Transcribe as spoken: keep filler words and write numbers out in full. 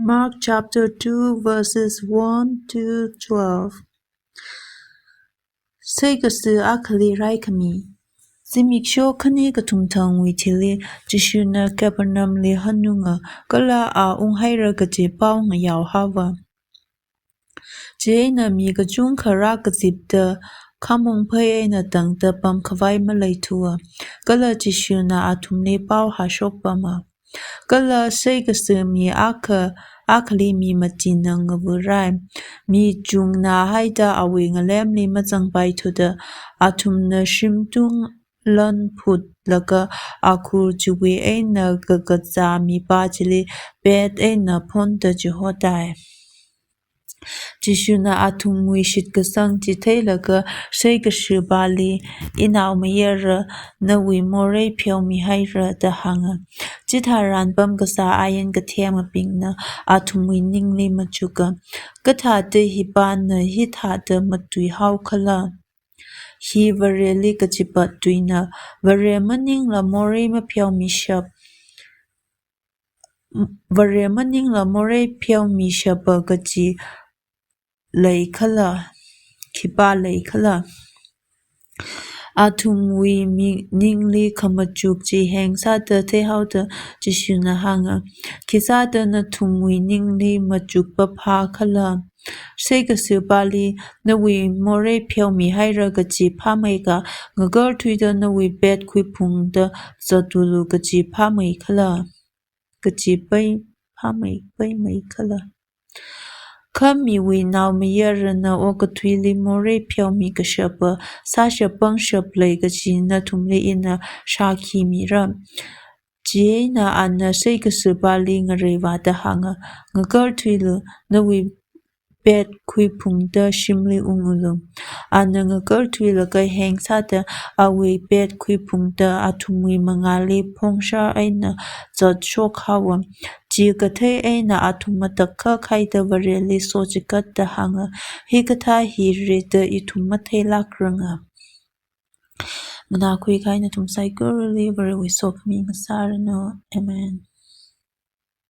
Mark chapter two, verses one to twelve. Saikasa akhali raikhami. Zimiksho khani kathumthangwui thili, Jishuna Capernaumli hanunga, kala a unghaira kaji pao ngayao haowa. Chieina mi kachungkha rākazipda khamong phei eina tangda pamkhavai maleithuwa, kala Jishuna athumli pao hāshokpama. Kala saikasa mi akha, akhali mi machina ngavurai. Mi chungna haida awui ngalemli mazangpaithuda, athumna shimtung lan phutlaga akhur chiwui eina kakazā mipā chili pet eina phonda chihotai. Jishuna athumwui shitkasang chi theilaga saikashapāli, "Inaomayara, nawui morei pheomihaira," da hānga. Chitharan pamkasā ain kathemabingna athumwui ningli machuka, "Kathāda hipāna hithāda matuihaokhala? Hi Vareli kachipat tuina, Vare maningla morei mapheomishap, Vare maningla morei pheomishapa kaji leikhala, khipā leikhala?" Athumwui mi-, ningli khamachuk chi hengsāda theihaoda Jishuna hānga, "Khisāda nathumwui ningli machukpaphākhala? Saikashapāli, 'Nawui morei pheomihaira,' kaji phāmeikha, ngakarthuida nawui pet khuiphungda zatulu kaji phāmeikhala, kaji pei phāmei, peimeikhala? Kha miwui naomayarana okathuili morei pheomikashapa sāshap pangshap lei kaji nathumli ina shākhi mira." Chieina ana saikashapāli ngareivāda hānga, "Ngakarthuilu, nawui pet khuiphungda shimli ungulu." Ana ngakarthuilaga hengsāda awui pet khuiphungda athumwui mangāli phongshar eina zatshok haowa. Chi kathei eina athum matakhak haida Vareli sochikatda hānga, "Hikathā hi rida ithum matheilākranga." Nganākhui kahai nathum saikorali Varewui sokhami ngasāranu. Amen.